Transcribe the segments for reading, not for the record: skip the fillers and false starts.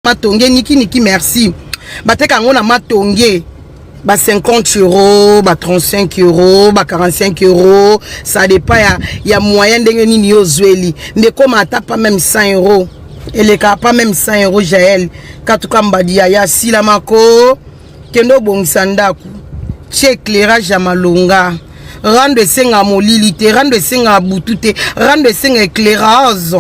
Matonge. Niki niki, merci. Bateka yango na Matonge ba 50 euros, ba 35 euros, ba 45 euros, ça dépend ya moyen ndenge nini yo ozweli. Mais ekoma ata pas même 100 euros, elekaka pas même 100 euros. Jael katuka mbadi yaya, silamako, kende obongisa ndako, tie éclairage ya malonga. Rando esengaka molili te, rando esengaka butu te, rando esenga éclairage.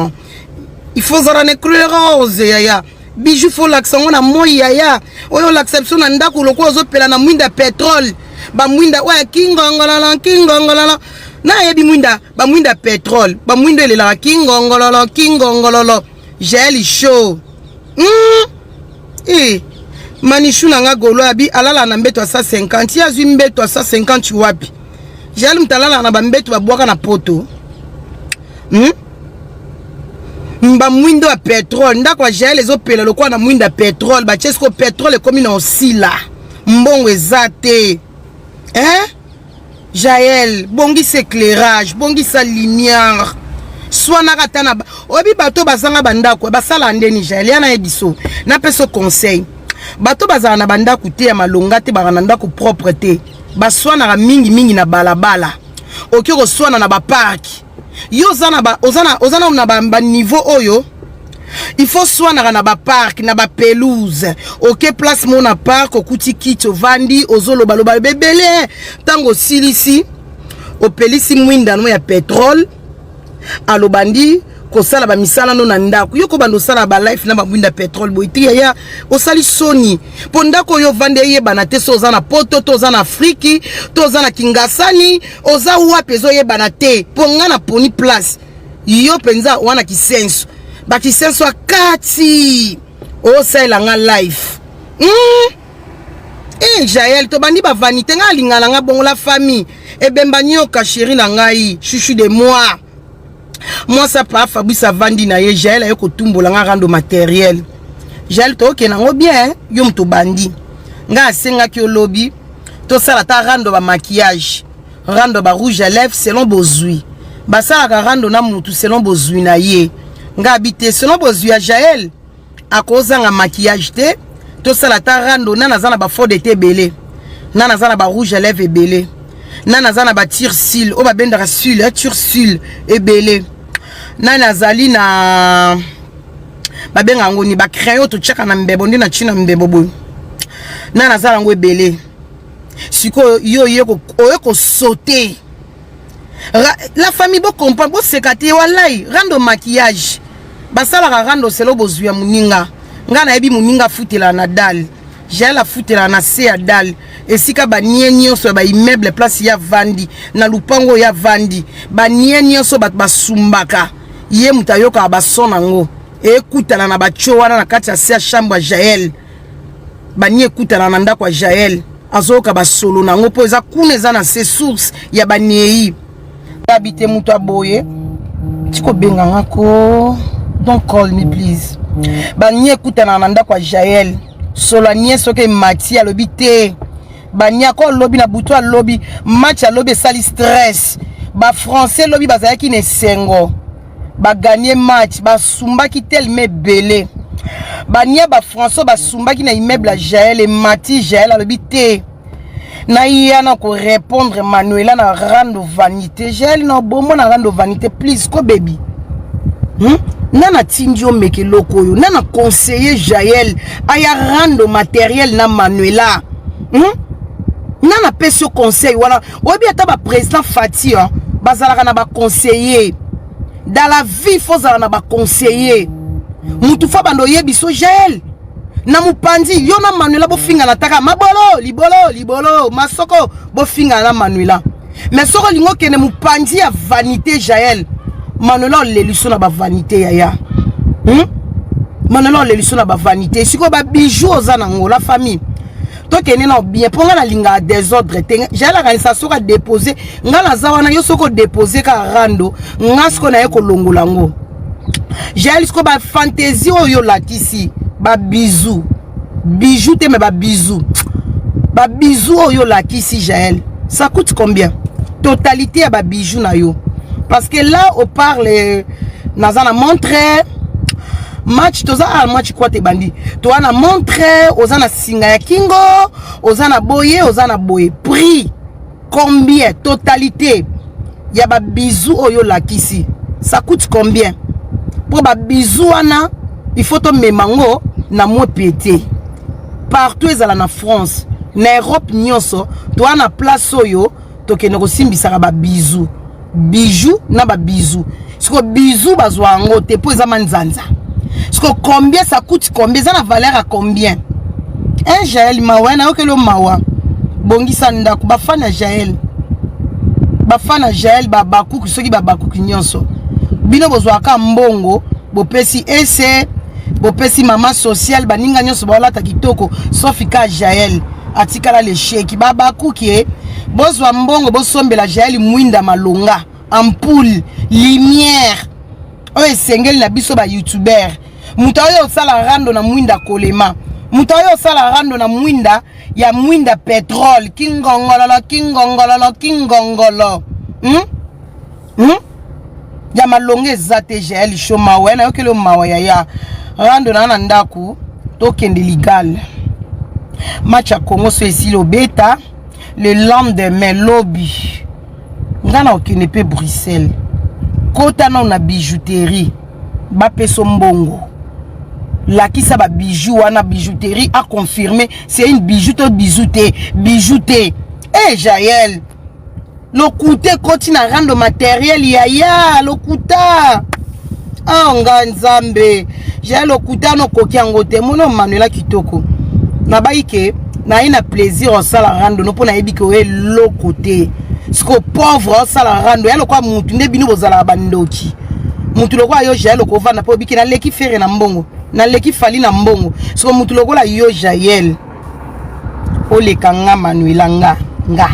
Il faut ozala na éclairage yaya. Bijou faut olakisa yango na moi yaya. Oyo olakisa biso na ndako lokola ozopela na mwinda pétrole, bamwinda oyo ya kingongololo kingongololo. Nayebi mwinda, bamwinda pétrole, bamwinda elelaka kingongololo kingongololo. Jael Show, E Manishu na nga golo abi alala na mbeto ya 150. Ye azwi mbeto ya 150 wapi? Jael moto alalaka na bambeto babwaka na poto, Bamwindo ya pétrole, ndako ya Jael ezopela lokola na mwinda ya pétrole. Batie siko pétrole ekomi na osila, mbongo eza te, hein? Jael, bongisa éclairage, bongisa lumière, swanaka ata na oyebi bato bazanga bandako basala ndeni. Jael ya nayebi so napesa conseil: bato bazala na bandako te ya malonga te, baka na ndako propre te, baswanaka mingimingi na balabala. Okoki koswana na bapark. Yo oza na baniveau oyo il faut swanaka na bapark, na bapelouse. Oke place mo na park, okuti kiti, ovandi, ozolobaloba ebele. Ntango osilisi, opelisi mwinda no ya pétrole, alobandi kosala bamisala no na ndako. Yo kobanda osala balife na bamwinda pétrole boye te yaya, osali soni. Mpo ndako oyo ovandi eyebana te so oza na Poto to oza na Afriki to oza na Kingasani, oza wapi, ezoyebana te. Mpo nga na poni place yo mpenza wana Kisenso, bakisenso akati osalela nga life, E Jael, tobandi bavanité. Ngai alingaka na nga bongo. La famille, ebemba nyoka, chéri na ngai, chouchou de moi, mwasi apa Fabrice avandi na ye. Jael aye kotumbola nga rando matériel. Jael, tookende yango bien. Yo moto obandi, ngai asengaki olobi tosala ata rando bamaquillage, rando barouge à lèvre selon bozwi. Basalaka rando na mutu selon bozwi na ye. Ngai abi te, selon bozwi ya Jael, akozanga maquillage te. Tosala ata rando. Na naza na bafond de teint ebele, na naza na barouge à lèvre ebele, na naza na batire-cils oyo babendaka cils, tire-cils ebele, nani azali na babenga yango ni bacrayon totiaka na mbebo nde na ntina mbebo boye, na naza yango ebele. Sikoyo yo oye kosote. La famille, bocomprendre, boseka te. Walai, rando maquillage, basalaka rando selon bozwi ya moninga. Ngai nayebi moninga afutela na dalle. Jael afutela na se ya dalle, esika banie nyonso ya baimmeuble, place ya vandi na lupango oyo ya vandi, banie nyonso bato basumbaka, ye moto ayokaka bason yango ekutana na batio wana na kati ya se ya chambre ya Jael. Banie ekutana na ndako ya Jael, azoyoka basolo nango mpo eza kuna, eza na se, source ya baniei. Yabi te moto aboye ti kobenganga ko, don't call me please. Banie ekutanaka na ndako ya Jael, solo anie soki emati, alobi te baniako alobi na butu, alobi match, alobi esali stress. Bafrançais lobi bazalaki na esengo, bagagner match, basumbaki telema ebele. Bania bafrançais basumbaki na immeuble ya Jael emati. Jael alobi te, naya na korépondre Manuela na rando vanité. Jael na bomo na rando vanité, please ko baby, Nana atindi yo meka eloko oyo? Nana conseiller Jael aya rando matériel na Manuela, Nana apesi yo conseil wana? Oyebi ata baprésident Fati bazalaka na baconseiller. Dans la vie, faut ozala na baconseiller. Mutu fa bando oyebi so Jael na mopanzi, yo na Manuela bofingana taka mabolo, libolo, libolo, masoko, bofingana na Manuela. Mais soki olingi okende mopanzi ya vanité, Jael, Manuela oleliso na bavanité yaya, Manuela oleliso na bavanité. Sikoyo babijou oza nango, la famille, tokende na bien, mpo ngai nalingaka désordre te. Jael akanisa soki adepose, ngai naza wana. Yo soki odepose kaka rando, nga sikoyo naye kolongola yango. Jael, sikoyo bafantaisie oyo olakisi, babijoux, bijou te, mais babijoux, babijoux oyo olakisi Jael, ça coûte combien, totalité ya babijoux na yo? Parce que là on parle, naza na montre. Match toza a match kwa te bandi. Toa na montre, oza na singa ya kingo, oza na boye, oza na boye. Prix combien totalité ya ba bisous oyo lakisi. Ça coûte combien? Po ba bisous wana il faut to memango na mo piété. Partout ezala na France, na Europe nyonso, toa na place oyo tokende kosimbisaka ba bisous. Bijou na ba bisous. Siko bisous bazwa yango te po eza manzanza. Siko combien ça coûte combien? Eza na valeur à combien? Un Jaël mawa na yokelo mawa. Bongisa ndako bafana Jaël. Bafana Jaël ba bakuki soki ba bakuki nyonso. Bino bozwaka mbongo bopesi ese bopesi mama sociale baninga nyonso baolata kitoko sauf ka Jaël atikala lesheki ba bakuki e bozwa mbongo bosombela Jaël mwinda malonga ampoule lumière oyo esengeli na biso ba youtubeur. Moto oyo osala rando na mwinda kolema, moto oyo osala rando na mwinda ya mwinda pétrole kingongololo kingongololo kingongolo Ya malonga eza te. Jael Show mawa nayokeli yo mawa yaya. Rando na na ndako tokende ligal match ya Congo so esili obeta le lendemain lobi nga na okende mpe Bruxelles kota nao na bijouterie bapeso mbongo lakisa ba bijou wana bijouterie a confirmé c'est une bijou to bijou te bijou te. Eh Jael lokuta ekoti na rando matériel yaya lokuta ah nga nzambe Jael lokuta nokoki yango te. Mona Manuela kitoko nabayi ke naye na plaisir osala rando no mpo nayebi ke oyo eloko te. Siko pauvre osala rando ya lokola mutu nde bino bozalaka bandoki. Mutu lokola yo Jael okovanda mpo obiki naleki Ferre na mbongo, naleki Fally na mbongo. Siko mutu lokola yo Jael oleka nga Manuela nga nga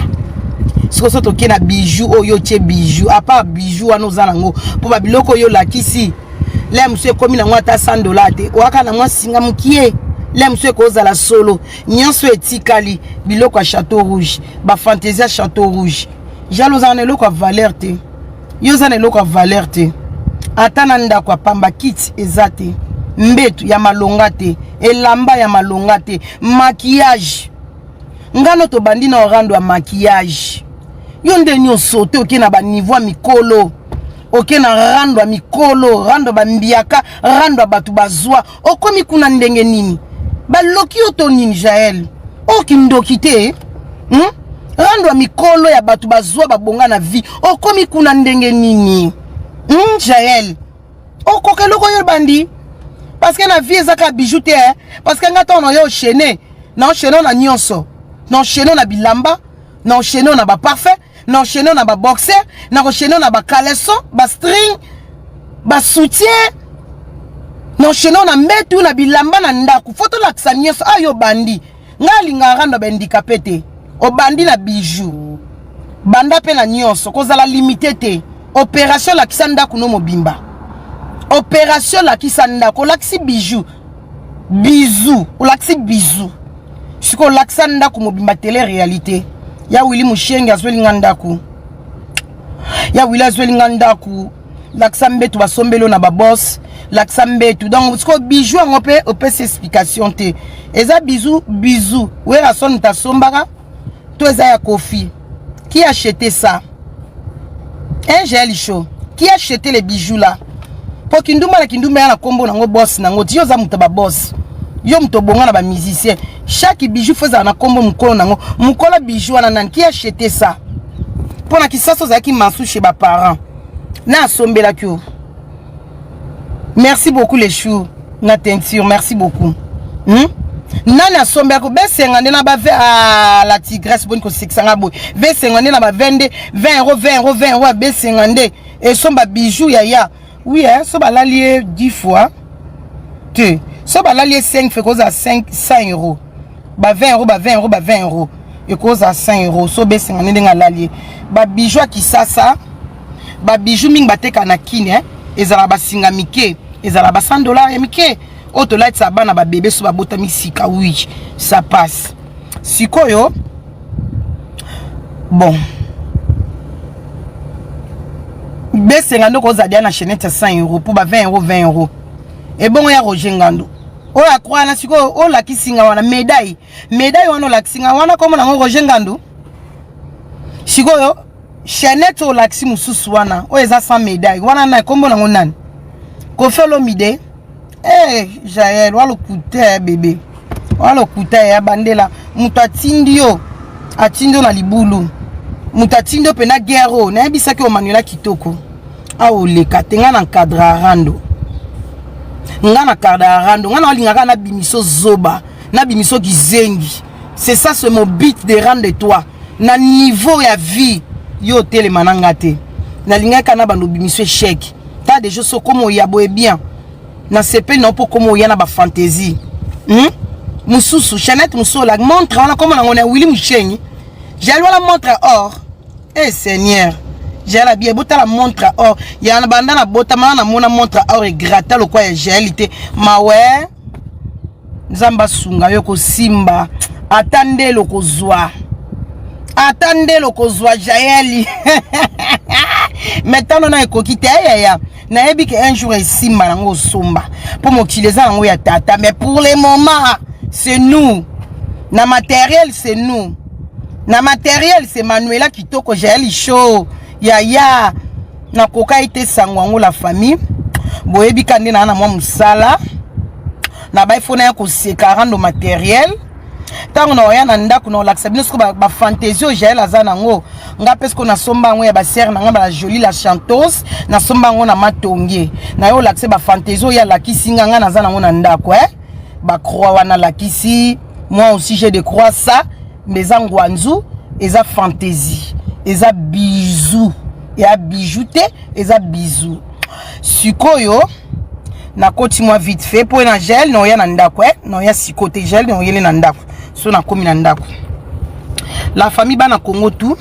siko so toke na bijou oyo otie bijou à part bijou wana oza nango mpo babiloko oyo olakisi le mosu ekomi nango ata 100 $ te oyaka na mwa singa mokie le mosu ekozala solo nyonso etikali biloko ya Château Rouge, bafantaisie ya Château Rouge. Jael ozala na eloko ya valeur te, yo oza na eloko ya valeur te. Ata na ndako ya pamba kiti eza te, mbetu ya malonga te, elamba ya malonga te, maquillage ngano tobandi na orando ya maquillage. Yo nde nyonso te oke na baniveau ya mikolo, oke na rando ya mikolo, rando bambiaka, rando ya bato bazwa. Okomi kuna ndenge nini? Baloki yo to nini? Jael oyo kindoki te, Rando ya mikolo ya bato bazwa babonga na vie, okomi kuna ndenge nini? Jael okoka eloko oyo bandi parce que na vie eza kaka bijou te, eh? Parce que nga ntango na yo enchaîne na enchaîne na nyonso, na enchaîne na bilamba, na enchaîne na baparfum, na enchaîne na baboxer, na enchaîne na bacaleçon, bastring, basoutien, na enchaîne na mbetu, na bilamba na ndako. Fo tolakisa nyonso ayo bandi. Nga alingaka rando bahandicapé te. Obandi na bijou, banda mpe na nyonso, kozala limité te. Opération lakisa ndako no mobimba, opération lakisa ndako. Olakisi bijou, bisou, olakisi bisou, sikoyo olakisa ndako mobimba. Télé réalité ya Willi Mushenge azwelinga ndako ya Willi, azwelinga ndako. Lakisa mbetu basombeli na babos, lakisa mbetu. Donc sikoyo bijou yango mpe opesi explication te. Eza bijou, bijou Werrason moto asombaka to eza ya Kofi? Qui a acheté ça, un Jael Show? Qui a acheté les bijoux là? Po kindumba na kindumba ya na nkombo nango boss nango ti yo oza moto ya baboss, yo moto obonga na bamusicien. Chaque bijou fo ezala na nkombo mokolo nango, mokolo bijou wana nani? Qui a acheté ça? Mpo na kisasa ozalaki masu chez baparents na asombelaki yo. Merci beaucoup les choux na teinture, merci beaucoup, Nani asombelaki? Besenga nde na bave. Ah, la tigresse, boni kosekisanga boye? Besenga nde na bave nde 20 euro, 20 euro, 20 euro. Abesenga nde esomba bijou ya ya oui, eh, so balali ye 10 fois te, so balali ye 5 fois ekozala 5 100 euro, ba 20 euro, ba 20 euro, ba 20 euro ekozala 100 euro. So besenga nde ndenge alali ye babijou ya kisasa. Babijou mingi bateka na kini, eh? Ezala basinga mike, ezala ba 100 $ ya mike oyo tolatisa bana babebe so babotami sika. Oui, ça passe. Sikoyo bon, besenga nde kozala dia na chaînette ya 100 euro mpo ba 20 euro, 20 euro. Ebongo ya Roger Ngandu oyo akroa na sikoyo olakisi nga wana medaille, medaille wana olakisi nga wana kombo nango Roger Ngandu. Sikoyo chaînette oyo olakisi mosusu wana oyo eza sans médaille wana na kombo nango nani? Koffi Olomide. Eh, Jael walokuta ya bebe, walokuta ya bandela. Moto atindi yo, atindi yo na libulu, moto atindi yo mpena guerre oyo. Nayebisaki omanuela kitoko awa oleka te. Ngai na encadre rando, ngai na cadre rando, ngai naolingaka nabimiso zoba, nabimiso kizengi. C'est ça, c'est mon but de rendre toi na niveau ya vie. Yo otelema na nga te, nalingaki kaka na bando obimiso échec. Ta deja so okoma oya boye bien, nasepeli na yo mpo okoma oya na bafantaisie, Mosusu chaînette mosusu ola montre wana komona nango na Willy Mushenyi. Jael wana montre or. Eh Seigneur, Jael abie botala montre or ya na banda na botama na mona montre or egrata lokwa ya Jael te. Mawe, Nzambe asunga yo kosimba ata ndelo kozwa, ata ndelo kozwa Jaeli. Mais tano na ekoki te ayaya. Nayebi ke un jour esimba nango osomba, mpo mokili eza yango ya tata. Mais pour le moment, c'est nous na matériel, c'est nous na matériel, c'est Manuela Kitoko, Jael Show. Yaya, nakoka ete sango yango. La famille, boyebi ka nde naa na mwa mosala na bai fona ya koseka rando matériel. Ntango na oya na ndako na olakisa bino siko bafantaisie oyo Jael aza nango. Nga mpe siko nasomba yango ya basere na nga, bala Jolie la chanteuse, nasomba yango na matonge na yo. Olakisa bafantaisie oyo alakisi nga, nga naza nango na ndako, eh? Bacroix wana alakisi, moi aussi j'ai de croix ça, mais eza ngwanzu, eza fantaisie, eza bijou ya bijou te, eza bijou. Sikoyo nakoti mwa vite fait mpo na Jael na oya na ndako, eh? Na oya siko te, Jael na oyele na ndako. So nakomi na ndako, la famille, bana Congo tout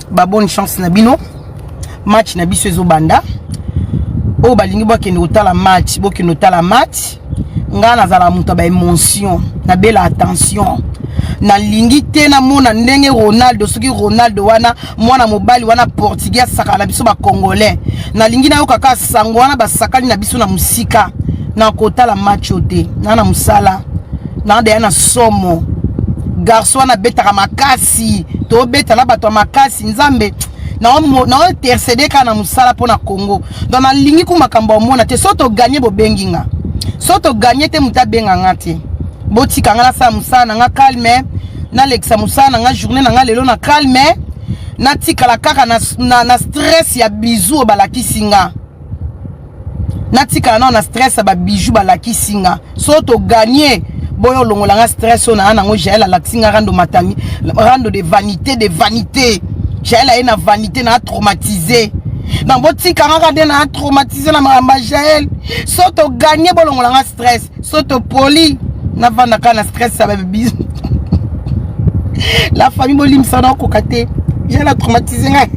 ba bonne chance na bino. Match na biso ezobanda. Oyo balingi bokende kotala match, bokende kotala match. Ngai nazala moto ya baémotion, nabela attention. Nalingi te namona ndenge Ronaldo, soki Ronaldo wana mwana mobali wana portugais asakana na biso bacongolais. Nalingi nayoka kaka sango wana basakani na biso na mosika. Na kotala match oyo te, na na mosala na deya na somo. Garçon wana abetaka makasi, tobeta na bato ya makasi. Nzambe, na intercéder kaka na mosala mpo na Congo. Donc nalingi ku makambo ya omona te. So togagner, bobengi nga. So togagner te, moto abenga nga te. Botika nga nasala mosala na nga calme, nalekisa mosala na nga, journée na nga lelo na calme. Natikala kaka na stress ya bizu oyo balakisi nga. Natikala nao na stress ya babiju balakisi nga. So togagner, boyo olongola nga stress oyo naa nango. Jael alakisi nga rando matami, rando de vanité, de vanité. Jael aye na vanité, naa traumatisé. Donc botika nga kaka nde naa traumatisé na makambo ya Jael. So togagner, bolongola nga stress. So topoli, navanda kaka na stress ya babizu. La famille, bolimisa, na okoka te. Jael atraumatisé ngai,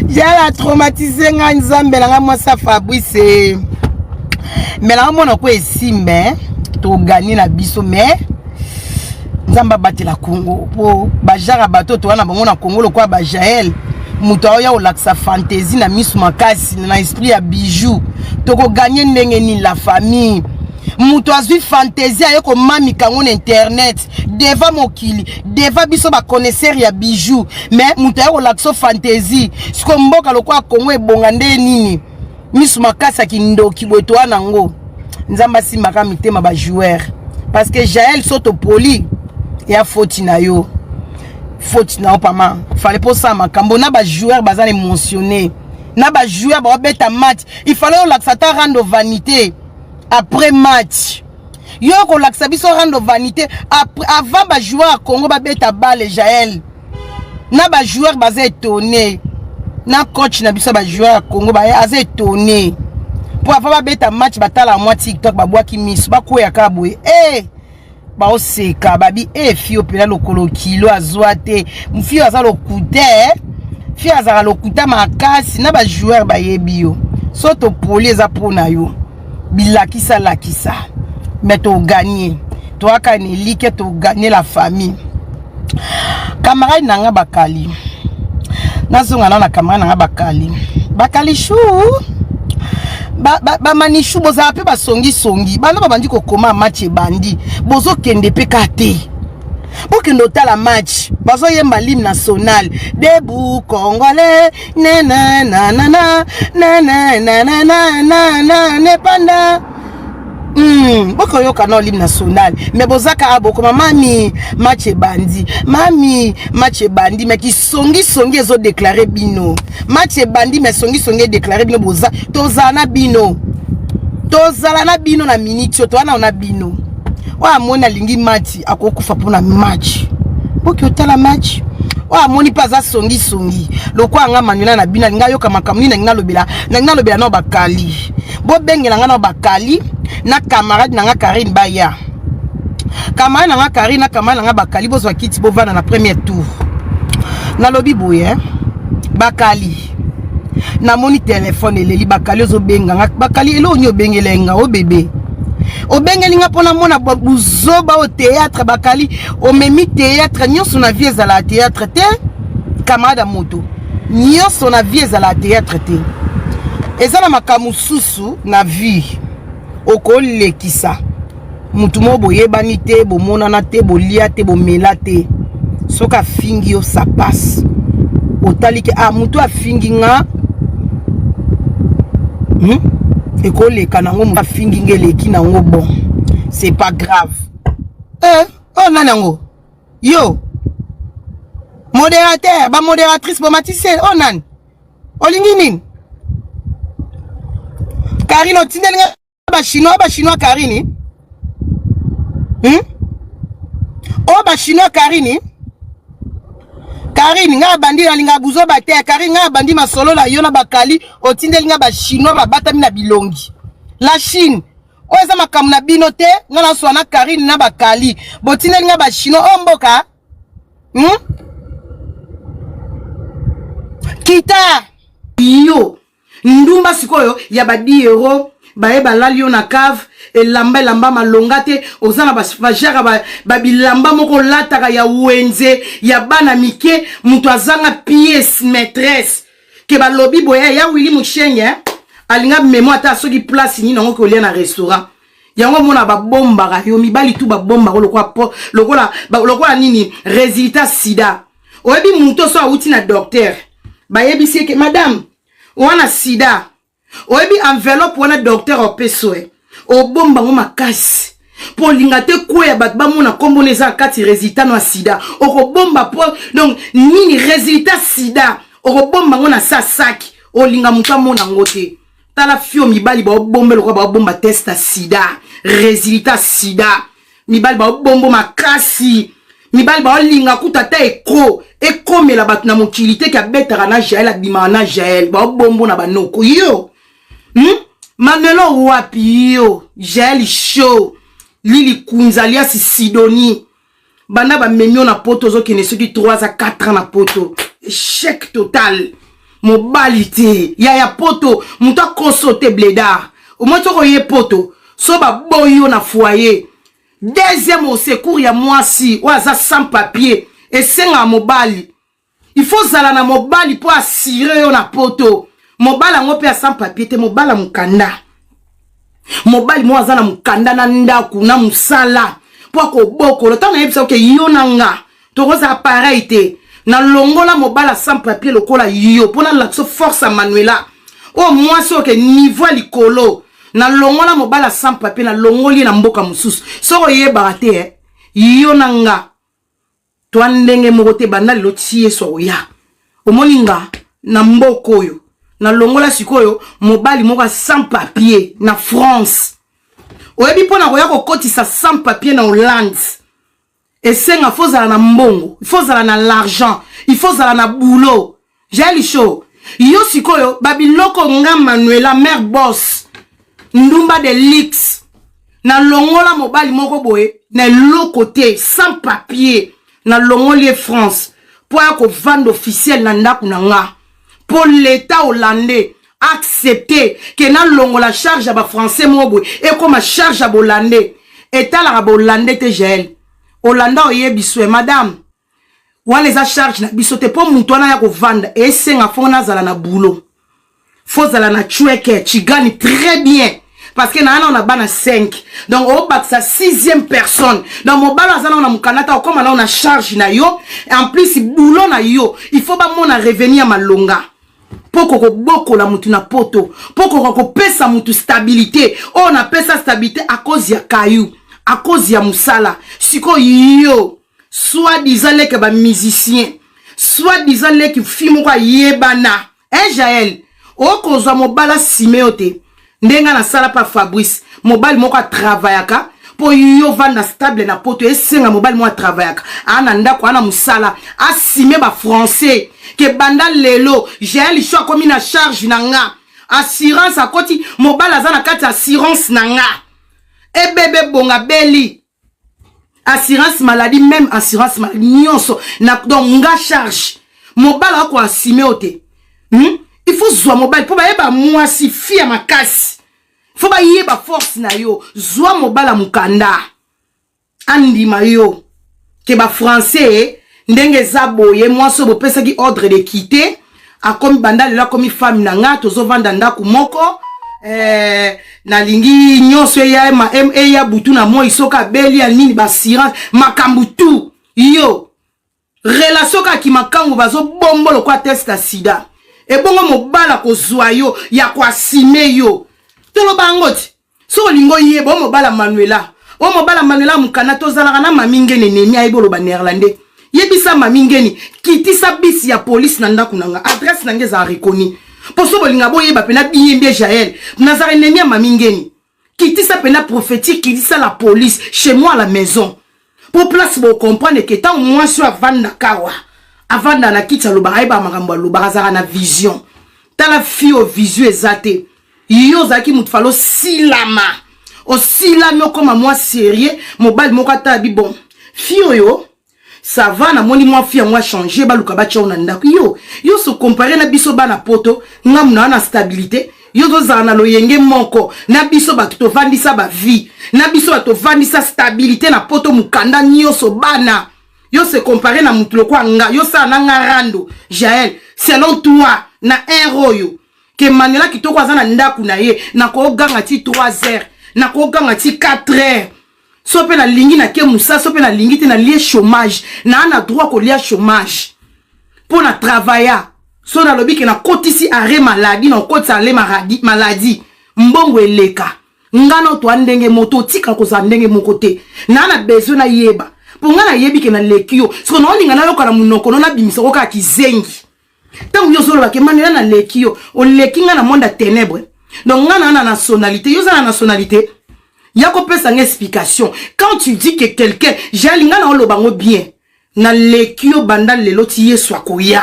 Jael atraumatisé ngai. Nzambe na ngai, mwasi ya Fabrice, me naomona ko esimbe togagner na biso. Mais Nzambe abatela Congo, mpo bajara bato toza na bango na Congo lokola bajael. Moto aoya kolakisa fantaisie na miso makasi na esprit ya bijou, tokogagner ndenge nini, la famille? Moto azwi fantaisie, aye komamika yango na internet devant mokili, devant biso baconnaisseur ya bijou. Mais moto aye kolakisa fantaisie. Siko mboka lokola Congo ebonga nde nini? Miso makasi ya kindoki boye toa nango. Nzambe asimbaka mitema bajoueur, parce que Jael, so topoli ya foti na yo, foti na yo pama. Fallait mpo osala makambo na bajoueur baza na émotionné, na bajoueur baobeta match. Il fallait olakisa ata rando vanité après match. Yo kolakisa biso rando vanité avant bajoueur ya Congo babeta bale. Jael na bajoueur baza étonné, na coach na biso bajoueur ya Congo aza étonné, mpo avant babeta match batala mwa TikTok, babwaki miso, bakwea kaka boye e baoseka babi e fio mpena lokolo kilo azwa te. Fio aza lokuta, fio azalaka lokuta makasi. Na bajoueur bayebi yo. So topoli eza mpo na yo bilakisa lakisa. Mais togagner, toyaka na elike togagner. La famille, camarade na nga bakali, nazonga na camarade na nga bakali, bakali chou. Bamanishu ba, ba bozala mpe basongisongi, bana babandi kokoma match ebandi, bozokende mpe ka te. Bokende otala match, bazoyemba l'hymne national, debout congolais, nananana nananananana nepanda. Bokoyoka na l'hymne national, mais bozaka bokoma mami match ebandi, mami match ebandi, mais kisongisongi ezodéclarer bino match ebandi, mais songisongi edéclarer bino. Boza, tozala na bino, tozala na bino na miniti oyo towana na bino. Oyo amoni alingi match, akokufa mpona match. Boki otala match. Oyo amoni mpe aza songisongi lokola nga Manuela na bino, alingi ayoka makambo nini. Nalingi nalobela, nalingi nalobela nao bakali. Bobengela nga nao bakali na camarade na nga Karine. Baya, camarade na nga Karine na camarade na nga bakali, bozwa kiti, bovanda na premier tour. Nalobi boye, bakali, namoni telefone eleli. Bakali, ozobenga nga. Bakali, eloko nini obengela nga? O bebe, obengeli nga mpona mona buzoba oyo théâtre. Bakali, omemi théâtre. Nyonso na vie ezalaka théâtre te, camarade ya moto. Nyonso na vie ezalaka théâtre te. Eza na makambo mosusu na vie okolekisa mutu moko, boyebani te, bomonana te, bolia te, bomela te. Soki afingi yo, ça passe. Otali ke ah, mutu afingi nga, Ekoleka nango, afingi nga, eleki nango, bon, c'est pas grave. Eh, oh, nani yango? Yo modérateur, bamodératrice, bomatisi. Oh, nani olingi nini? Karine, otindeli nga bachinois, bachinois. Karine, Oyo bachinois. Karine, Karine, ngai abandi, nalinga buzoba te. Karine, ngai abandi masolo na yo na bakali. Otindeli nga bachinois babatami na bilongi. La Chine oyo eza makambo na bino te. Ngai naswa na Karine na bakali, botindeli nga bachinois oyo mboka, Kita yo ndumba sikoyo ya ba 10 euro, baye balali yo na cave, elamba elamba malonga te. Oza na bajare babilamba moko olataka ya wenze ya bana mike. Moto azanga pièce maîtresse ke balobi boye ya Willi Mushenge alinga memo ata soki place nini yango kolia na restaurant yango. Omona babombaka yo, mibali tu babombaka lokola lokola lokola nini, résultat sida. Oyebi moto so awuti na docteur, bayebisi eke madame wana sida. Oyebi enveloppe wana docteur opeso e, obomba yango makasi mpo olinga te kweya bato bamona nkombona eza na kati. Résultat no ya sida okobomba po donc nini? Résultat sida okobomba yango na sa saki, olinga moto amona yango te. Tala fio, mibali baobomba lokola baobomba test ya sida, résultat sida. Mibali baobombo makasi. Mibali baolinga kuta ata eko ekomela bato na mokili te ke abetaka na Jael, abimaka na Jael. Baobombo na banoko yo, Manuelo wapi yo? Jael Show, Lili Kunza alias Sidoni, banda bamemi yo na poto, ozokende soki 3 a 4 ans na poto, échec total. Mobali te ya poto, moto akoso te, blédard. Omoi soki oye poto, so baboyi yo na foyer, deuxième au secours ya mwasi oyo aza sans papier esengaka mobali. Il faut ozala na mobali mpo assurer yo na poto. Mobali yango mpe sans papier te, mobali ya mokanda, mobali moko aza na mokanda na ndako na mosala mpo akobokolo. Ntango nayebisa oke yo na nga tokozala pareil te, nalongola mobali sans papier lokola yo mpo nalakisa force ya Manuela oyo mwasi oke niveau ya likolo. Nalongola mobali sans papier, nalongoli ye na mboka mosusu. Soki oyebaka te, eh, yo na nga toa ndenge moko te. Banda lelo ti Yesu akoya, omoni nga na mboka oyo nalongola sikoyo mobali moko sans papier na France. Oyebi mpo na koya kokotisa sans papier na Hollande, esenga faut ozala na mbongo, il faut ozala na l'argent, il faut ozala na boulot. Jael Show, yo sikoyo babiloko nga Manuela mare boss ndumba de lix, nalongola mobali moko boye na eloko te, sans papier, nalongoli ye France mpo aya kovanda officiel na ndako na nga, mpo l'état hollandais accepte ke nalongola charge ya bafrançais moko boye, ekóma charge ya bohollandais. Etalaka bohollandais te. Jael Olanda, oyebi so madame wana eza charge na biso te. Mpo motu wana ya kovanda, esenga faut nazala na boulot, Faut ozala na chweke, tu gagnes très bien. Parce que naa na bana 5. Donc obakisa 6e personne. Donc mobali aza nao na mokanda ta okoma nao na charge na yo. En plus boulot na yo, il faut bamona revenu ya malonga. Mpo kokobokola mutu na poto, mpo koka kopesa mutu stabilité. Oyo napesa stabilité à cause ya kayu, à cause ya mosala. Sikoyo yo, soit disant leke ba musicien, soit disant leki fi moko ayebana, hein Jael, okozwa mobali asime yo te. Ndenge nasala pa Fabrice, mobali moko atravayaka mpo yo vanda stable na poto, esenga mobali moko atravayaka, aa na ndako, aa na mosala, asime bafrançais ke banda lelo Jael Sho akomi na charge na nga, assurance akoti, mobali aza na kati ya assurance na nga, ebebe bonga beli assurance maladie, même assurance maladie nyonso na, donc nga charge mobali akoasime yo te, Il faut zwa mobali mpo bayeba mwasi fi ya makasi, fo bayeba force na yo. Zwa mobali ya mokanda andima yo ke bafrançais ndenge eza boye. Mwasi oyo bopesaki ordre de quitter akomi, banda lelo akomi femme na nga, tozovanda ndako moko. Nalingi nyonso eya, eya butu na moi, soki abeli ya nini, baassurance, makambo tu. Yo relation kaka makambo bazobombo lokwa test ya sida. Ebongo mobala kozwa yo ya koasime yo, toloba yango ti soki olingi oyeba. O mobala Manuela, o mobala Manuela mokanda, tozalaka na mami Ngeni nemi ayebi oloba néerlandais. Yebisa mami Ngeni, kitisa bisi ya polise na ndako na nga, adresse na nga ezala reconnue. Mpo so bolinga boyeba mpena bien bien, Jael nazala ennemi ya mami Ngeni. Kitisa mpena prophétique, kitisa la police chez moi à la maison, po place bocomprendre ke ntango mwasi oyo avandaka awa, avanda na kiti, alobaka, ayebaka makambo alobaka, azalaka na vision. Tala fi oyo, vision eza te. Yo ozalaki motu fala osilama, osilami, okóma mwa sérieux. Mobali moko ata abi: "Bon, fi oyo ça va, namoni mwa fi yango achange." Baluka batya yo na ndako. Yo se compare na biso bana poto, ngamu na na stabilité. Yo tozala na loyenge moko na biso bato tovandisa bavie na biso, bato tovandisa stabilité na poto, mokanda nyonso, bana. Yo se compare na motu lokwa nga, yo sala na nga rando. Jael, selon toi, na heure oyo ke Manuela Kitoko aza na ndako na ye, nakoganga ti 3 heures, nakoganga ti 4 heures. So mpe nalingi nake mosala, so mpe nalingi te, nalie chômage. Naa na droit kolia chômage mpo na travailla. So nalobi ke nakotisi arrêt maladie, nakotisa arrêt maladie, mbongo eleka. Nga na toa ndenge moto otika kozala ndenge moko te. Naa na besoin nayeba, mpo nga nayebi ke naleki yo. Siko naolinga nayoka na monoko no, nabimisa ko kaka kizengi. Ntango yo ozoloba ke Manuela naleki yo, oleki nga na monde ya ténèbre. Donc nga naa na nationalité, yo oza na nationalité ya kopesa nga explication. Quand tu dis que quelqu'un jali, nga na oloba ngo bien, naleki yo banda lelo ti Yesu akoya.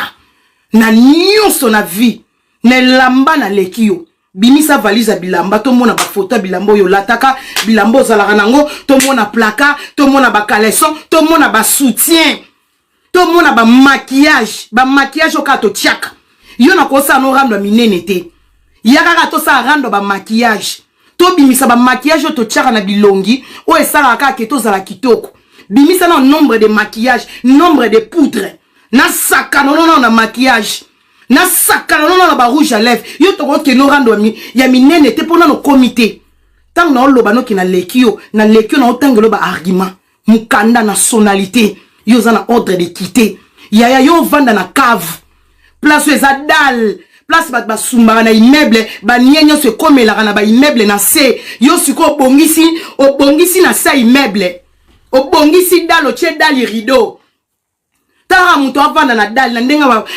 Na nyonso na vie, na elamba naleki yo. Bimisa valise ya bilamba, tomona bafoto ya bilamba oyo olataka, bilamba ozalaka nango, tomona placard, tomona bacaleçon, tomona basoutien, tomona bamaquillage, bamaquillage oyo kaka totiaka. Yo na kosala no rando ya minene te, ya kaka tosala rando ya bamaquillage, tobimisa bamaquillage oyo totiaka na bilongi, oyo esalaka kaka ke tozala kitoko. Bimisa na nombre de maquillage, nombre de poudre, nasakana nono na maquillage, nasakana nono na barouge à lèvre. Yo tokokende orando ya minene te, mpo nano okomi te. Ntango naoloba noki naleki yo, naleki yo, naotangela baargument, mokanda, nationalité. Yo oza na ordre de quitter. Yaya, yo ovanda na cave, place oyo eza dalle, place bato basumbaka na immeuble, banie nyonso ekomelaka na baimmeuble na se. Yo sikoyo obongisi, obongisi na se ya immeuble, obongisi dalle, otie dalle, rideau. Talaka moto avanda na dalle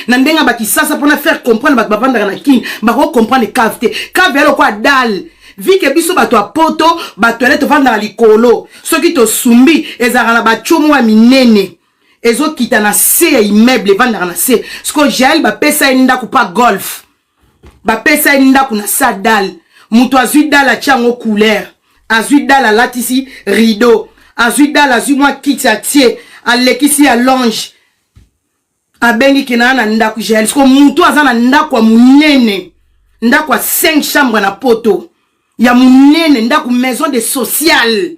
na ndenge bakisasa mpona faire comprendre bato bavandaka na Kini bakocomprendre cave te. Cave ya lokola dalle. Vi ke biso bato ya poto, batoilette tovandaka likolo, soki tosumbi ezalaka na batiomo ya minene ezokita na se ya immeuble, evandaka na se. Sikoyo Jael bapesa ye ndako pa golf, bapesa ye ndako na sa dalle. Moto azwi dalle, atia yango couleur, azwi dalle, alatisi rideau, azwi dalle, azwi mwa kiti, atie, alekisi ya longe, abengi ke na ndako Jael. Siko motu aza na ndako ya monene, ndako ya 5 chambre na poto ya monene, ndako maison de sociale,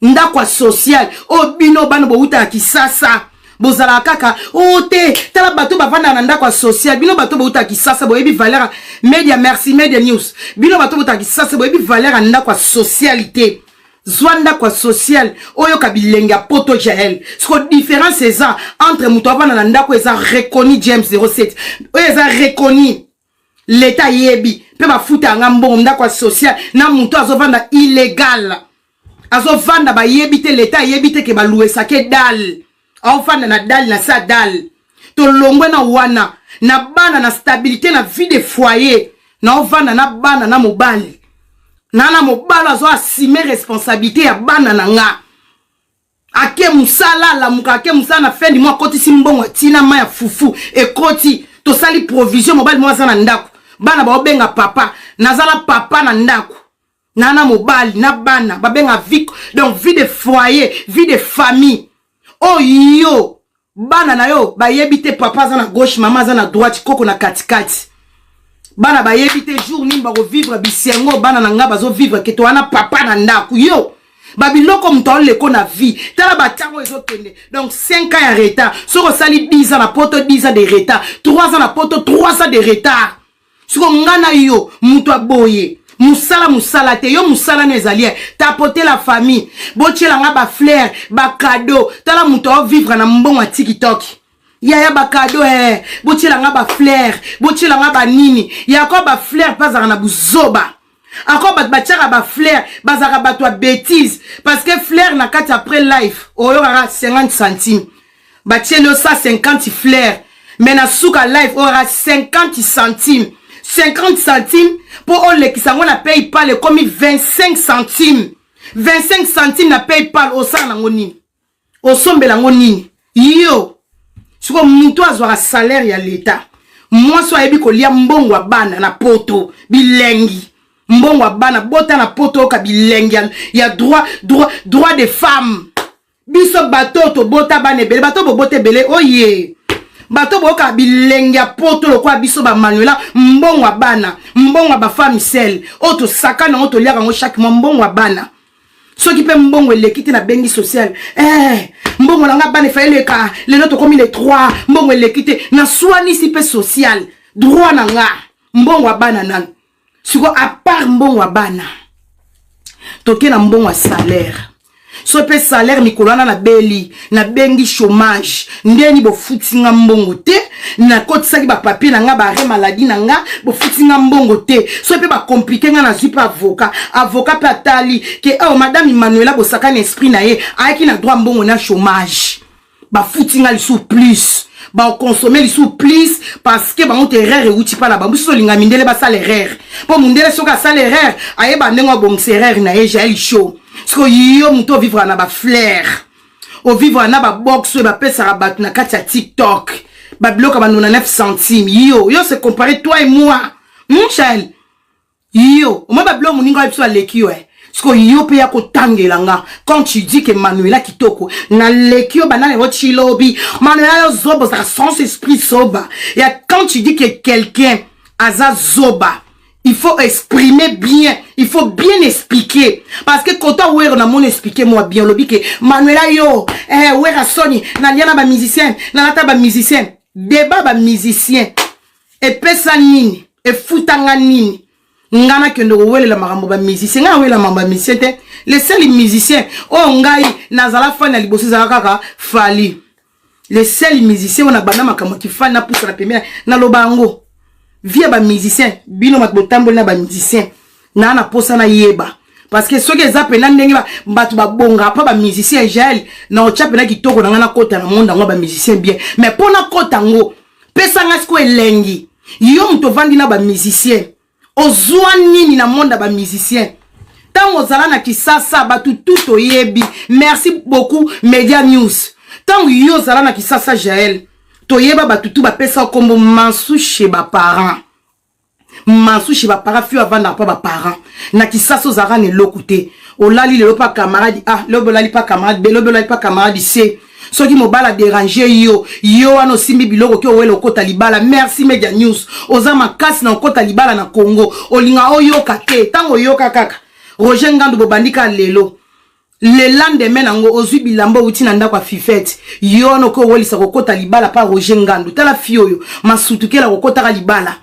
ndako ya sociale oyo bino bana bowutaka Kisasa. Bozalaka kaka o oh, te. Tala bato bavandaka na ndako ya social. Bino bato bouta Kisasa, boyebi valeur media. Merci Media News. Bino bato bouta Kisasa, boyebi valeur ya ndako ya social te. Zwa ndako ya social, oyoka bilenge ya poto. Jael, siko différence eza entre moto avanda na ndako eza reconnu, James 07, oyo eza reconnu, leta ayebi mpe bafuta yanga mbongo, ndako ya social, na moto azovanda illégal, azovanda bayebi te, leta ayebi te ke baluesake dal, aofanda na dal na sa dal. Tolongwe na wana na bana, na stabilité na vie de foyer, naovanda na bana na mobali, na mobali azo assume responsabilité ya bana na nga. Ake mosala, alamuka, ake mosala, na fin du mois akotisi mbongo, atina mai ya fufu ekoti, tosali provision. Mobali moko aza na ndako, bana baobenga papa, nazala papa na ndako na mobali na bana, babenga vie, donc vie de foyer, vie de famille. Oyo bana na yo bayebi te, papa aza na gauche, mama aza na droite, koko na katikati. Bana bayebi te jour nini bakovivre bisengo. Bana na nga bazovivre ke towana papa na ndako. Yo babiloko moto aoleko na vie, tala batiango ezokende. Donc 5 ans ya retard. Soki osali 10 ans na poto, 10 ans de retard, 3 ans na poto, 3 ans de retard. Siko nga na yo, moto aboye mosala, mosala te. Yo mosala no ezali tapoter la famille, botielanga bafleur, bacadeau. Tala moto aovivre na mbongo ya TikTok. Yaya, bacadeau, botielanga bafleur, botielanga banini yako bafleur mpe azalaka na buzoba. Ako bato batiaka bafleur bazalaka bato ya bétise, parce que fleur na kati, après live oyokaka 50 centime. Batieli yo 150 fleur, mais na suka live oyokaka 50 centime. 50 centime mpo olekisa yango na PayPal ekomi 25 centime. 25 centime na PayPal, osala nango nini? Osombela yango nini? Yo siko moto azwaka salaire ya leta, mwasi ayebi kolia mbongo ya bana na poto, bilengi mbongo ya bana bota na poto, oyoka bilengi ya droit de femme. Biso bato oyo tobota bana ebele, bato bobota ebele, oye bato boyoka bilenge ya poto lokola biso bamanuela, mbongo ya bana, mbongo ya bafemme seules oyo tosaka nango, toliaka yango chaque mois, mbongo ya bana. Soki mpe mbongo eleki te, nabengi social, mbongo na nga bana efa eleka lelo, tokomi le 3, mbongo eleki te, naswanisi mpe social, droit na nga, mbongo ya bana nanu. Siko à part mbongo ya bana, toke na mbongo ya salaire. So mpe salaire mikolo wana nabeli, nabengi chômage, ndeni bofuti nga mbongo te, nakotisaki bapapier na nga, baarrêt maladie na nga, bofuti nga mbongo te. So mpe bacompliquer nga, nazwi mpe avocat. Avocat mpe atali ke oh, madame Emmanuela bosakani esprit na ye, ayaki na droit mbongo na chômage, bafuti nga lisusu plus, bakonsome lisusu plus, parce que bango te erreur euti mpa na bango. Biso tolinga mindele basala erreur, mpo mondele soki asala erreur, ayeba ndenge abongisa erreur na ye. Jael Show, siko yo moto ovivre na bafleur, ovivre na babox oyo bapesaka bato na kati ya TikTok, babiloko ya ba 99 centime. Yo se compare, toi et moi, Jael, yo omoi babiloko moninga oyo biso aleki yo. Siko yo mpe ya kotangela nga quand tu dis que Manuela kitoko naleki yo, banana yango chilobi Manuela, yo zoba, ozalaka sans esprit, zoba ya. Quand tu dis que quelqu'un aza zoba, il faut exprimer bien, il faut bien expliquer, parce que kota wero namoni expliquer moi bien. Olobi ke Manuela yo, wera soni nalia na bamusicien, nalata bamusicien, débat bamusicien epesa nini, efutanga nini? Nga nakende kowelela makambo bamusicien, ngai nawelela makambo bamusicien te. Le seul musicien oyo ngai nazala fan ya liboso ezala kaka Fally. Le seul musicien oyo nabanda makambo ya kifani, napusa na pembeni, naloba yango. Vie ya bamusicien, bino bato botamboli na bamusicien, naa na posa nayeba, parce que soki eza mpena ndenge bato babongaka mpo bamusicien, Jael na otya mpena kitoko na ngai, nakota na monde yango bamusicien bien. Mais mpo nakota yango, pesa ngai sikoyo elengi. Yo moto ovandi na bamusicien, ozwa nini na monde ya bamusicien? Ntango ozala na Kisasa, bato tu toyebi. Merci beaucoup Media News. Ntango yo ozala na Kisasa, Jael, toyeba bato tu bapesa nkombo Mansu chez baparent, Mansu chez baparent. Fio avandaka mpa baparent na Kisasa, ozalaka na eloko te. Olali lelo mpa camarade A, lobi olali mpa camarade B, lobi olali mpa camarade C. Soki mobali adéranger yo, yo wana osimbi biloko ki owela okota libala. Merci Media News, oza makasi na okota libala na Congo. Olinga oyoka te. Ntango oyoka kaka Roger Ngandu, bobandi kaka lelo. Le lendemain nango ozwi bilamba outi na ndako ya fifete, yo wana okoki owelisa kokota libala pa Roger Ngandu. Tala fi oyo masutukela kokotaka libala,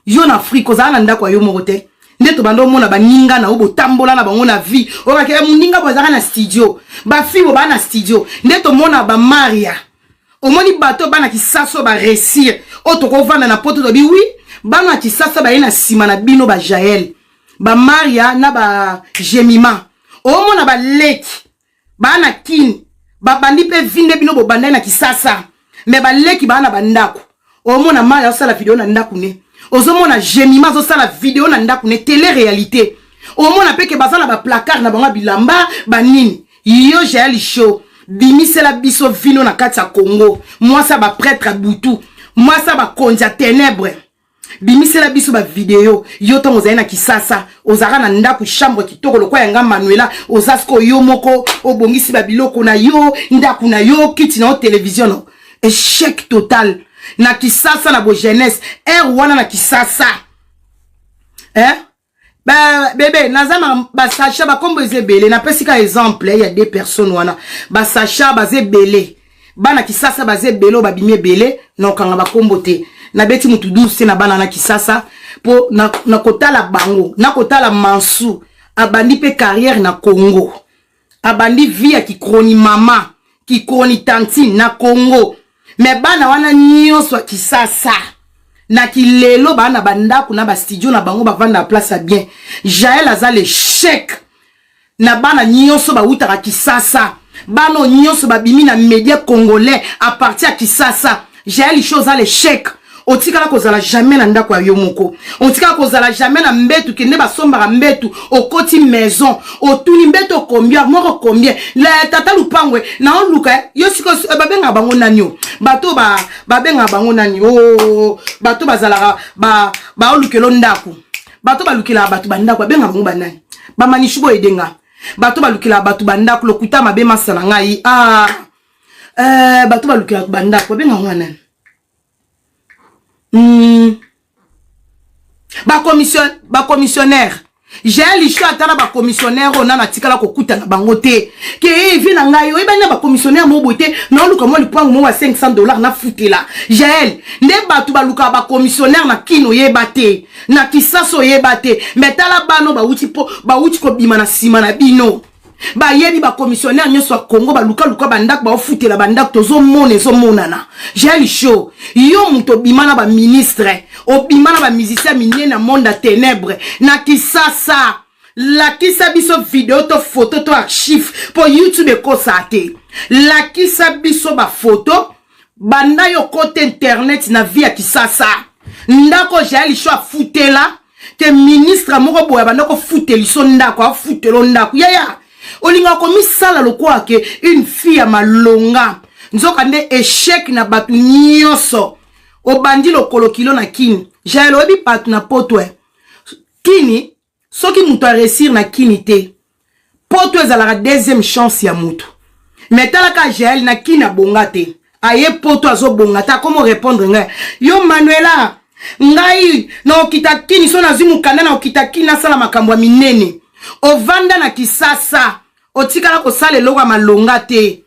Yo na Afrique ozala na ndako ya yo moko te, nde tobanda omona baninga na yo botambola na bango na vie oyokaki eh, moninga bo azalaka na studio, bafi bo baa na studio, nde tomona bamaria. Omoni bato bana Kisasa oyo baresir oyo tokovanda na Poto, tobi wi bana ya Kisasa baye na nsima na bino, bajael, bamaria na bajemima. Omona baleki baa na Kini babandi mpe vi nde bino bobandai na Kisasa, me baleki baa na bandako. Omona Maya azosala video na ndako ne, ozomona Jemima azosala video na ndako ne, tele réalité. Omona mpe ke baza na baplacard na bango ya bilamba banini. Yo Jael Show, bimisela biso vino na kati ya Congo, mwasi ya bapretre ya butu, mwasi ya bakonzi ya ténèbre, bimisela biso bavideo. Yo ntango ozali na Kisasa, ozalaka na ndako, chambre kitoko lokwa yanga Manuela. Oza sikoyo yo moko obongisi babiloko na yo, ndako na yo, kiti na yo, televizio no. Échec total na Kisasa na bojeunesse aire wana na Kisasa, eh? Ba, bebe naza na basacha, bakombo eza ebele. Napesi ka exemple ya deux personnes wana. Basacha baza ebele, bana Kisasa baza ebele oyo babimi ebele. Na okanga bakombo te, nabeti mutu 12 te na bana na Kisasa, mpo na, na kotala bango, na kotala Mansu abandi mpe carrière na Congo, abandi vie ya kikroni mama, kikroni tantine na Congo. Me bana wana nyonso ya Kisasa na kilelo baa na bandako na bastudio na bango, bavanda na place ya bien. Jael aza l'échec na bana nyonso bawutaka Kisasa, bana oyo nyonso babimi na média congolais à partir ya Kisasa. Jael Show oza l'échec. Otikala kozala jamais na ndako ya yo moko, otikala kozala jamais na mbetu. Kende basombaka mbetu, okoti maison, otuni mbetu combien, moko combien, la tata lupangwe na oluka yo. Sikoyo babengaka bango nani? O bato babengaka bango nani? O bato bazalaka baolukelo ndako, bato balukelaka bato bandako, babengaka bango banani? Bamanishu boyedenga, bato balukelaka bato bandako, lokuta mabe masa na ngai. Ah, bato balukelaka bandako babengaka bango banani? Bacommissionnaire. Jael Show, ata na bacommissionnaire oyo nano atikala kokutana bango te. Ke evi na ngai oyebani na bacommissionnaire moko boye te, naoluka mwa lipango moko ya 500 $ nafutela. Jael, nde bato balukaka bacommissionnaire na Kino oyeba te, na Kisasa oyeba te. Me tala bano bawuti mpo bawuti kobima na nsima na bino, bayebi bacommissionnaire nyonso ya Congo, balukaluka bandako, baofutela bandako, tozomona ezomonana. Jael Show, yo moto obima na baministre, obima na bamusicien minene na monde ya ténèbre na Kisasa, lakisa biso video to photo to archive, mpo YouTube ekosaa te. Lakisa biso bafoto banda yo kote internet na vie ya Kisasa, ndako Jael Show afutela ke ministre moko boye abanda kofutela iso ndako, afutela ndako. Yaya, olingaka komisala lokola ke une fille ya malonga, nzoka nde échec na bato nyonso. Obandi lokolo kilo na Kini. Jael, oyebi bato na Poto, Kini, soki moto aréussir na Kini te, Poto ezalaka deuxième chance ya moto. Me talaka Jael, na Kini abonga te, aye Poto azobonga te. Akomo répondre ngai: yo Manuela, ngai na okita Kini so nazwi mokanda, na okita Kini nasala makambo ya minene. Ovanda na Kisasa, otikala kosala eloko ya malonga te.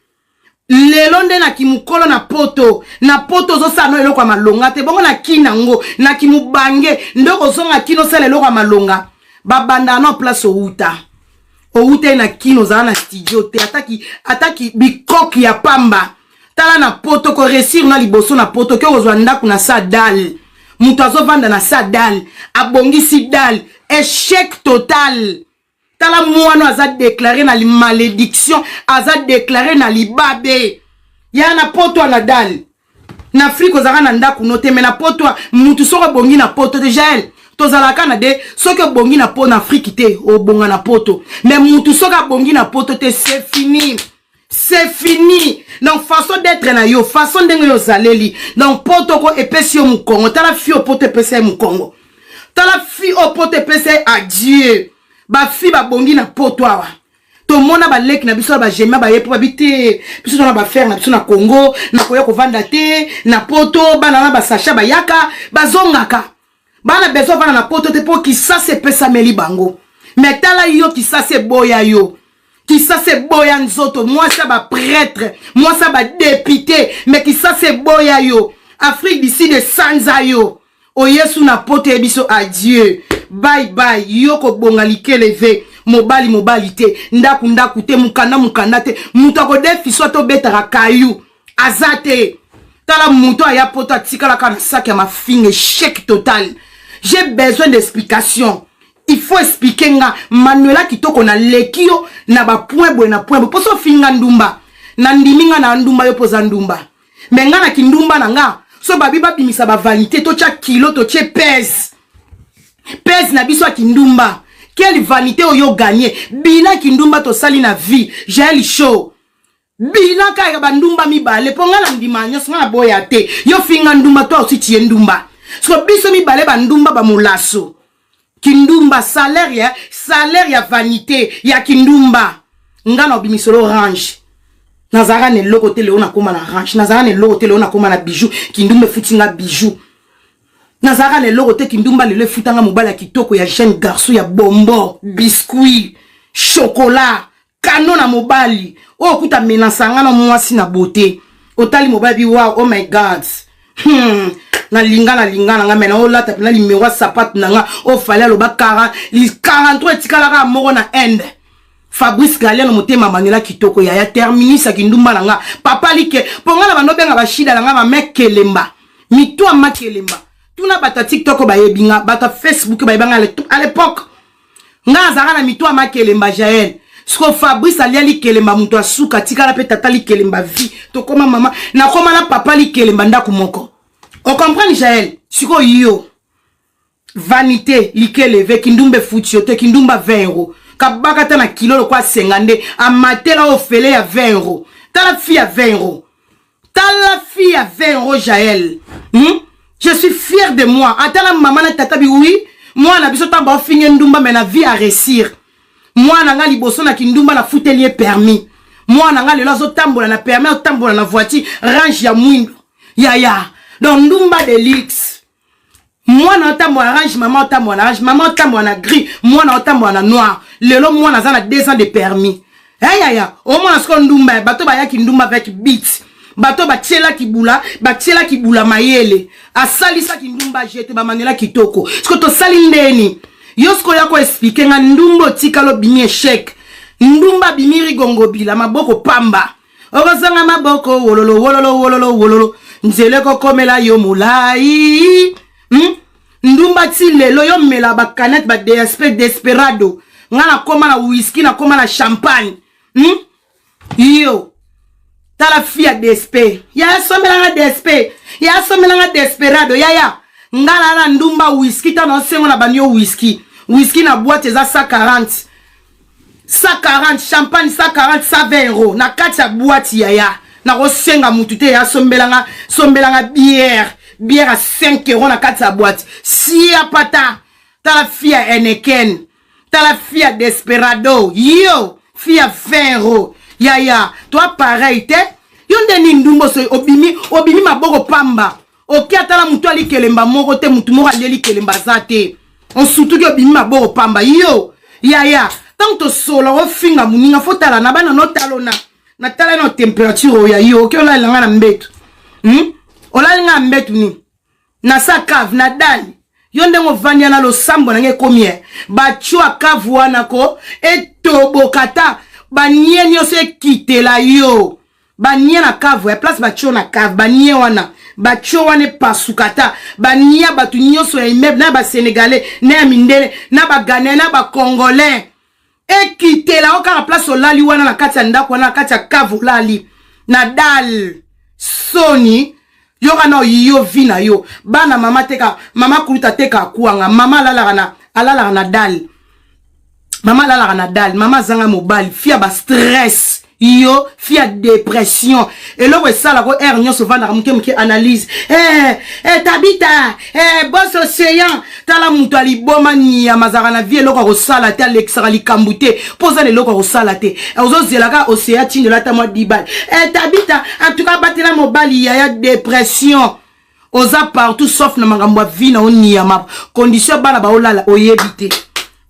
Lelo nde na kimokolo na Poto, na Poto ozosala no eloko ya malonga te. Bongo na Kini yango, na kimobange nde okozonga Kini osala eloko ya malonga. Babandaka na place outa. Outa ye na Kini, ozala na studio te, ataki bikoki ya pamba. Tala na Poto, koréussir na liboso na Poto ke kozwa ndako na sa dale. Moto azovanda na sa dale, abongisi dale. Échec total. Tala mwana aza déclaré na malédiction, aza déclaré na libabe ya na Poto na dale. Na Afrique ozalaka na ndako no te, me na Poto, mutu soki obongi na Poto te, Jael, tozalaka na de soki obongi na po na Afrique te, obonga na Poto. Me mutu soki abongi na Poto te, c'est fini, c'est fini. Donc façon d'être na yo, façon ndenge yo ozaleli, donc Poto ko epesi yo mokongo. Tala fi oyo Poto epesi ye mokongo, tala fi oyo Poto epesi ye adieu. Bafi babongi na Poto awa, tomona baleki na biso na bagema baye mpo babi te, biso tona bafere na biso na Congo, nakoya kovanda te na Poto. Bana na basacha bayaka, bazongaka, bana besoin vanda na Poto te, mpo Kisasa epesameli bango. Me tala yo, Kisasa eboya yo. Kisasa eboya nzoto, mwasi ya ba prêtre, mwasi ya ba député, mais Kisasa eboya yo. Afrique du Sud esanza yo. Oyesu na poto ye biso adieu. Bye bye, yo kobonga likeleve, mobali mobali te, ndaku ndaku te, mukanda mukanda te, mutu akodefiso ata obetaka kayu aza te. Tala mutu aya poto atikalaka na sac ya mafinga, échec total. J'ai besoin d'explication. Il faut expliquer nga Manuela Kitoko na leki yo na ba point boye na point boye. Poso finga ndumba. Na ndimi nga na ndumba yo poza ndumba. Mais nga na kindumba na nga so babi babimisa ba vanité to tia kilo to tie pèse. Pèse na biso ya kindumba. Quelle vanité oyo gagner? Bilan kindumba to sali na vie. Jael Show. Bilan kaka bandumba mibale mpo nga na ndima nyonso nga na boya te. Yo finga ndumba toi aussi tu es ndumba. So biso mibale bandumba ba molaso. Kindumba salaire ya vanité ya kindumba. Nga na obimisolo orange. Nazalaka na eloko te leo nakóma na range. Nazalaka na eloko te leo nakóma na bijou. Kindumba efuti nga bijou. Nazalaka na eloko te kindumba lelo efutanga mobali ya kitoko ya jeune garçon ya bonbon, biscuit, chocolat. Kano na mobali oyo okuta menasa nga na mwasi na beauté. Otali mobali bi wow, oh my God. Nalinga nalinga na nga me naolata mpena limero ya sapate na nga oyo Fally aloba 43 etikalaka moko na Inde. Fabrice Galiano motema Manuela Kitoko yaya terminus ya kindumba na nga papa like mpo nga na bando benga bashida na nga mamekelemba mito ya makelemba. Tuna bato ya TikTok bayebi nga, bato ya Facebook bayebi nga à l'époque. Nga azalaka na mito ya makelemba Jael. Siko Fabrice alia likelemba moto asuka tikala mpe tata likelemba vie tokoma mama nakoma na papa likelemba ndako moko. Ocomprendre Jael? Sikoyo yo vanité likeleve kindumba efuti yo te, kindumba 20 euro kabaka ta na kilo lokwa asenga nde amatela ofele ya 20 euro. Tala fi ya 20 euro, tala fi ya 20 euro Jael. Je suis fier de moi. Atala mama na tata bi oui mwana biso ntango baofinge ndumba me na vie à réussir. Mwana nga liboso na kindumba nafuteli ye permis. Mwana nga lelo azotambola na permis, azotambola na voiture range ya mwindu yaya. Donc ndumba de luxe. Mwana otambola na range, mama otambola na range, mama otambola na gris, mwana otambola na noir. Lelo mwana aza na 2 ans de permis. Hey, yaya omwana siko ndumba bato bayaki ndumba avec bit bato batielaki bula, batielaki bula mayele asalisaki ndumba jete bamanela kitoko. Siko tosali ndeni yo sikoyo ya koexpliquer nga ndumba otikala obimi échec. Ndumba abimi rigongobila maboko pamba, okozanga maboko wololo wololo wololo wololo nzela ekokomela yo molai. Ndumba ti lelo yo mela bacanette ba DSP Desperado, nga nakóma na whisky, nakóma na champagne. Yo tala fi ya DSP yaya somelanga DSP, yaya somelanga Desperado yaya. Nga na na ndumba whisky ntango naosengo na bandi yo whisky, whisky na boîte eza 140 140, champagne 140, 120 euro na kati ya boîte yaya. Nakosenga mutu te ya sombelanga, sombelanga bière, bière ya 5 euro na kati ya boîte sia pata. Tala fi ya Heineken, tala fi ya Desperado, yo fi ya 20 euro yaya. Toi pareil te yo nde nini ndumba so obimi, obimi maboko pamba oki atala mutu alikelemba moko te, mutu moko alie likelemba aza te, osutuki obimi maboko pamba yo yaya. Ntango tosola ofinga moninga fo tala na bana notalona natala na température oyo ya yo oki olalela nga na mbetu. Olali nga na mbetu nini na sa cave na dali yo ndenge ovandi wana losambo na nga ekomi e batio cave wana ko etoboka ta banie nyonso ekitela yo banie na cave ya place batio na cave banie wana batio wana epasuka ta bania bato nyonso ya immeuble na basénégalais na ya mindele na baghanéen na bacongolais ekitela o kaka place olali wana na kati ya ndako wana na kati ya cave olali na dal soni yoka na yo vi na yo bana mama teka mama kuluta teka akwanga mama alalaka na dal, mama alalaka na dal, mama azanga mobali fia bastress yo fia dépression eloko esalaka aire nyonso ovandaka moke moke analyse tabita boss océan. Tala moto aliboma niyama azalaka na vie eloko akosala te, alekisaka likambo te mpo oza na eloko akosala te, ozozelaka océan tindela ata mwa dibale. Tabita en tout cas batela mobali yaya. Dépression oza partout sauf na makambo ya vie na oniyama condition bana baolala oyebi te.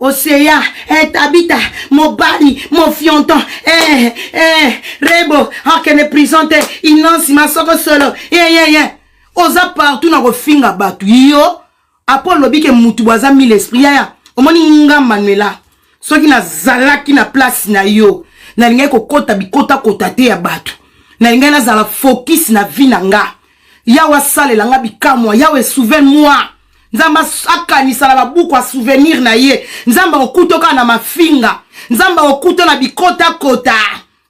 Oseya, eh, Tabita, mobali, mofionton, eh, eh, Rebo, akende prison te, inonsi, masoko solo, ye, ye, ye. Oza partout na kofinga bato. Yo, apo olobi ke mutu bo aza mille esprit yaya. Omoni nga Manuela, soki nazalaki na place na yo, nalingaki kokota bikotakota te ya bato. Nalingaki nazala focus na vie na nga. Yawe asalela nga bikamwa, Yawe souviens-moi. Nzambe akanisa na babuku ya souvenir na ye. Nzambe akokuta kaka na mafinga. Nzambe akokuta na bikotakota.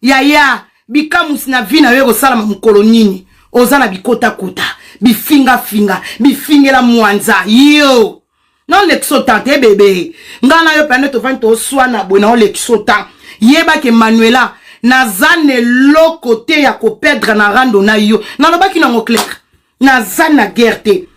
Yaya, bikamusi na vie na yo ekosalama mokolo nini? Oza na bikotakota, bifingafinga, bifingela mwanza. Yo! Naolekisa otan te bebe. Nga na yo pene tovandi toswana boye naolekisa otan. Yeba ke Manuela, naza na eloko te ya koperdre na rando na yo. Nalobaki nango clair. Naza na guerre te.